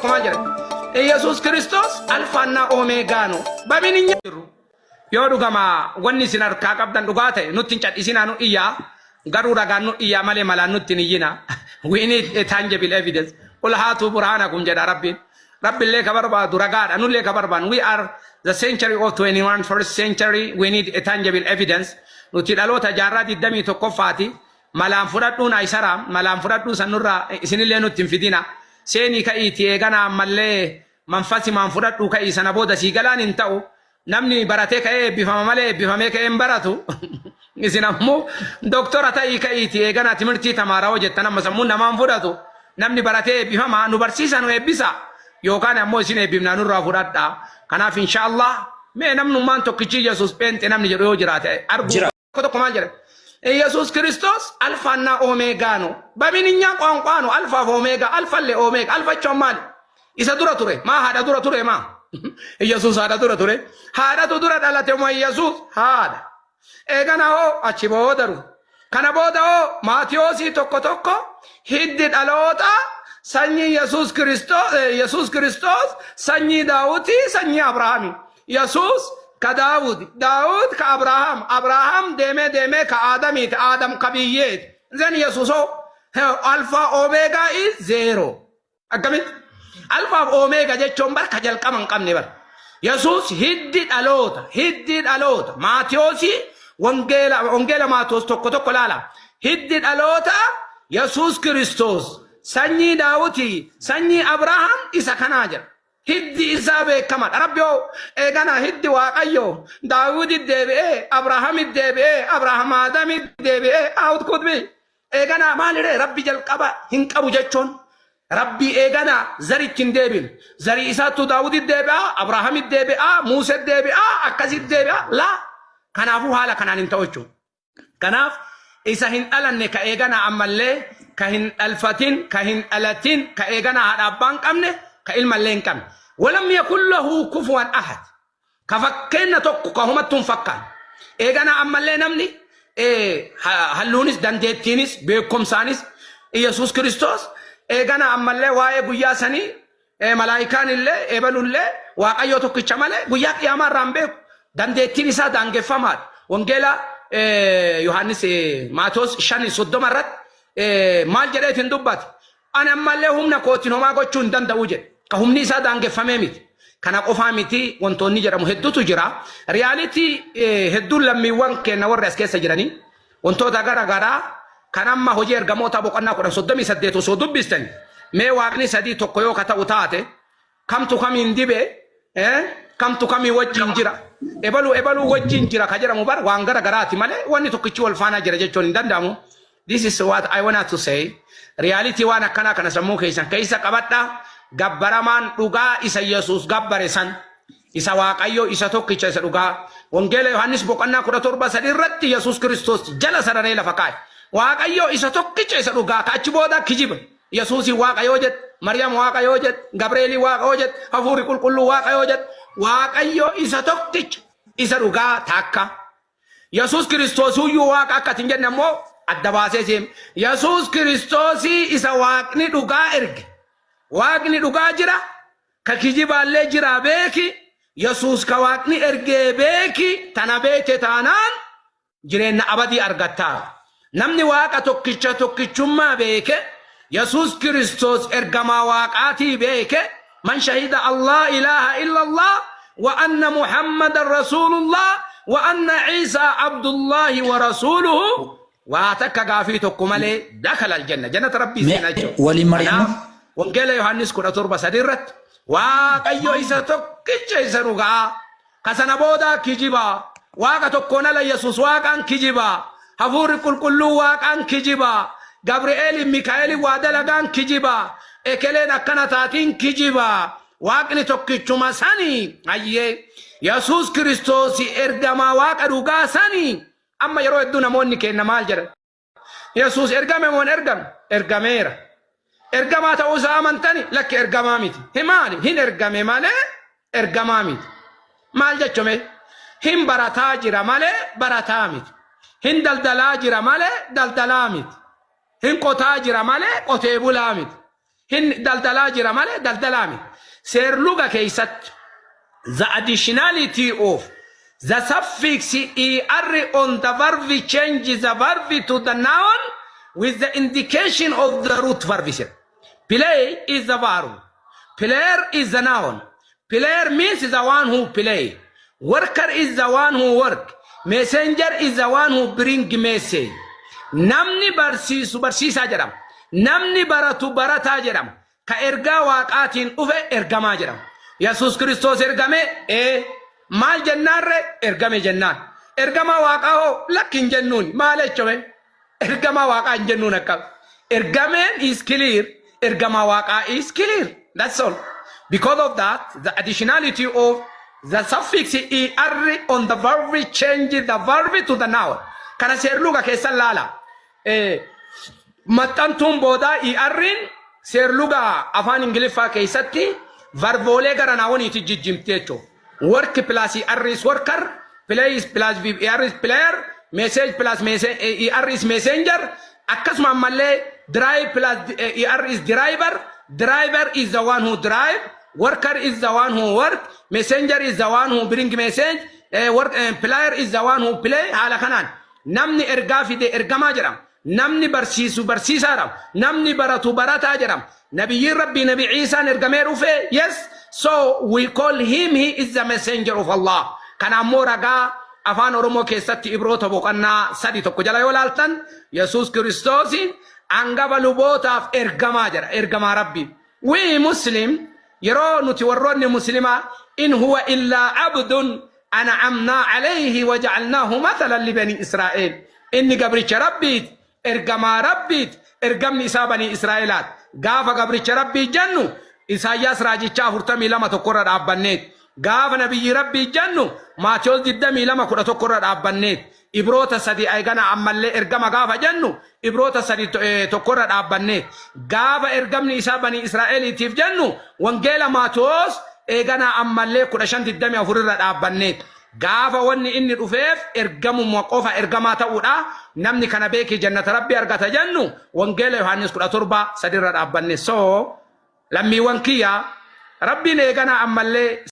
Tokko maal jedha? Yesuus Kiristoos alfaanna oomeegaa ነው። በምንኛ jiru yoo dhugama wanni isin harkaa qabdan dhugaa ta'e, nutti hin cadhisinaa, nu iyyaa. Garuu ragaan nu iyyaa malee malaan nutti hin iyyina. We need a tangible evidence. قل هاتوا برهانكم jedha Rabbiin. Rabbiillee ka barbaadu ragaadha, nullee ka barbaadu. We are the century of 21 first century. We need a tangible evidence. Nuti dhaloota jaarraa 21ffaati. Malaan fudhadhuun aysara, malaan fudhadhuun sanurraa isinillee nutti hin fidina. Seenii ka'iiti eegana ammallee manfasi maan fudhadhuu ka'ii sana booda sii galaan hin ta'u. Namni baratee ka'ee eebbifama malee eebbifamee ka'ee hin baratu. Isin ammoo doktora ta'ii ka'iiti eegana timirtii tamaaraa jettan, amma sammuun namaan fudhatu. Namni baratee eebbifama, nu barsiisa, nu eebbisa, yookaan ammoo isin eebbifnaa nurraa fudhadha. Kanaaf inshaallah mee namnummaan tokkichi Yesuus pheenxe namni jedhu yoo jiraate argu. Jira. Tokko tokko maal jedha? ኢየሱስ ክርስቶስ አልፋና ኦሜጋ ነው። በምንኛ ቋንቋ ነው? አልፋ ኦሜጋ፣ አልፋለ ኦሜጋ። Alfa jechuun maali? Isa dura ture. Maa haadha dura ture maa? Yesuus haadha dura ture. Haadhatu dura dhalate moo Yesuus? Haadha. Eegana hoo achi booda dhufe. Kana booda hoo Maatiyoosii 1:1 hiddi dhaloota sanyii Yesuus Kiristoos, Yesuus Kiristoos sanyii Daawutii, sanyii Abrahaami. Yesuus ka Daawud, Daawud ka Abrahaam, Abrahaam deemee deemee ka Aadamiiti, Aadam ka biyyeeti. Then Yesuus hoo alfa omega is zero. Akkamitti? Alfaaf omega jechuun bar ka jalqaba hin qabne bar. Yesuus hiddi dhaloota, hiddi dhaloota. Maatiyoosii wangeela, wangeela Maatiyoos 1:1 laala. Hiddi dhaloota Yesuus Kiristoos sanyii Daawutii, sanyii Abrahaam isa kanaa jedha. Hiddi isaa beekamaadha. Rabbi hoo eegana hiddi Waaqayyo Daawudit deebi'ee, Abrahaamit deebi'ee, Abrahaam Aadamit deebi'ee, out could be. Eegana maaliree Rabbi jalqaba hin qabu jechuun Rabbi eegana zaritti hin deebinu. Zarii isaattu Daawudit deebi'a, Abrahaamit deebi'a, Muuset deebi'a, akkasit deebi'a. Laa, kanaafuu haala kanaan hin ta'u jechuudha. Kanaaf isa hin dhalanne, ka eegana ammallee ka hin dhalfatin, ka hin dhalatin, ka eegana haadha abbaa hin qabne, ka ilmallee hin qabne. ولم يكن له كفوا أحد. Ka fakkeenna tokko ka homattuu hin fakkaanne. Eegana ammallee namni halluunis, dandeettiinis, beekumsaanis Yesuus Kiristoos eegana ammallee waa'ee guyyaa sanii malaayikaan illee eebalullee Waaqayyo tokkicha malee guyyaa qiyaamaa irraa hin beeku. Dandeettiin isaa daangeffamaadha. Wangeela Yohaannis Maatoos 5:30 irratti maal jedheetiin dubbate? Ani ammallee humna kootiin homaa gochuu hin danda'u jedhe. Ka humni isaa daangeffamee miti. Kana qofaa miti, wantoonni jedhamu hedduutu jira. Reality hedduun lammiiwwan keenya warri as keessa jiranii wantoota gara garaa kan amma Hojii Ergamoota boqonnaa 10:38 osoo dubbistan, mee Waaqni sadii tokko yoo ka ta'u taate, kamtu kamiin dibe, kamtu kamii wajjin jira, ebaluu ebaluu wajjin jira ka jedhamu bar waan gara garaati malee wanni tokkichi wal faanaa jira jechuun hin danda'amu. This is what I want to say. Reality waan akkanaa kana sammuu keessan keessa qabadha. Gabbaramaan dhugaa isa Yesuus gabbare san. Isa Waaqayyo isa tokkicha isa dhugaa. Wangeela Yohaannis boqonnaa 17:3 irratti Yesuus Kiristoos jala sararee lafa kaa'e. Waaqayyo isa tokkicha isa dhugaa, ka achi booda kijiba. Yesuusii Waaqa yoo jedhe, Maryam Waaqa yoo jedhe, Gabreelii Waaqa yoo jedhe, Hafuurri Qulqulluu Waaqa yoo jedhe, Waaqayyo isa tokkicha isa dhugaa takka. Yesuus Kiristoos iyyuu Waaqa akka hin jenne ammoo adda baasee seem. Yesuus Kiristoosii isa Waaqni dhugaa erge. Waaqni dhugaa jira, ka kijibaallee jira beeki. Yesuus ka Waaqni ergee beeki, tana beekte taanaan jireenya abadii argattaa. Namni Waaqa tokkicha tokkichummaa beeke, Yesuus Kiristoos ergamaa Waaqaatii beeke, من شهد أن لا إله إلا الله وأن محمدا رسول الله وأن عيسى عبد الله ورسوله waa takka gaafii tokko malee دخل الجنة, jannata Rabbii seenaa jechuudha. Waliin mari'annu. Kanaaf Wangeela Yohaannis 17:3 irratti Waaqayyo isa tokkicha isa dhugaa, ka sana booda kijibaa, Waaqa tokkoon ala Yesuus Waaqaan kijibaa, Hafuurri Qulqulluu Waaqaan kijibaa, Gabri'eelin Mikaa'elin waa dalagaan kijibaa, ekeleen akkana taatiin kijibaa. Waaqni tokkichuma sanii ayyee Yesuus Kiristoos ergamaa Waaqa dhugaa sanii. Amma yeroo hedduu namoonni kenna maal jedhan? Yesuus ergame moo hin ergame? Ergameera. Ergamaa ta'uu isaa amantani? Lakki, ergamaa miti. Maali? Hin ergame malee ergamaa miti. Maal jechume? Hin barataa jira malee barataa miti. Hin daldalaa jira malee daldalaa miti. Hin qotaa jira malee qotee bulaa miti. Hin daldalaa jira malee daldalaa miti. Seerluga keessatti the additionality of the suffix er on the verb change the verb to the noun with the indication of the root verb jedha. Play is the verb. Player is the noun. Player means the one who play. Worker is the one who work. Messenger is the one who bring message. Namni barsiisu barsiisaa jedhama. Namni baratu barataa jedhama. Ka ergaa Waaqaatiin dhufe ergamaa jedhama. Yesuus Kiristoos ergame ee maal jennaarre? Ergame jennaan. Ergamaa Waaqaa hoo? Lakki, hin jennuun. Maal jechuun ergamaa Waaqaa hin jennuun akkam. Ergameen is clear. Ergamaa Waaqaa is clear. That's all. Because of that, the additionality of the suffix er on the verb change the verb to the noun. Kana seerluga keessan laala. Maxxantuun boodaa er'n seerluga afaan Ingiliffaa keessatti verboolee gara nouniitti jijjiimte jechuudha. Work plus er is worker, play is plus er is player, message plus er is messenger, akkasuma ammallee drive plus er is driver, driver is the one who drive, worker is the one who work, messenger is the one who bring message, work, player is the one who play. Haala kanaan namni ergaa fide ergamaa jedhama. Namni barsiisu barsiisaa jedhama. Namni baratu barataa jedhama. Nabiyyiin Rabbii Nabi Iisaan ergamee dhufe, yes, so we call him, he is the messenger of Allah. Kana ammoo ragaa afaan Oromoo keessatti Ibroota boqonnaa 3:1 jala yoo laaltan, Yesuus Kiristoosiin hangafa lubootaaf ergamaa jedha, ergamaa Rabbii. We Muslim, yeroo nuti warroonni Muslimaa, إن هو إلا عبد أنعمنا عليه وجعلناه مثلا لبني إسرائيل. Inni gabricha Rabbiit, ergamaa Rabbiit, ergamni isaa banii Israa'elaat. Gaafa gabricha Rabbii jennu, Isaayyaas raajichaa 42:1rra dhaabbanneet. Gaafa nabiyyi Rabbii jennu, Maatiyos 22:11rra dhaabbanneet. Ibroota 3 eegana ammallee ergama gaafa jennu, Ibroota 3:1rra dhaabbanneet. Gaafa ergamni isaa banii Israa'eliitiif jennu, Wangeela Maatiyos eegana ammallee 15:24rra dhaabbanneet. Gaafa wanni inni dhufeef ergamuma qofa ergamaa ta'uudha. Namni kana beekee jannata Rabbii argata jennu, Wangeela Yohaannis 17:3rra dhaabbanne. So lammiiwwan kiyya, Rabbiin eegana ammallee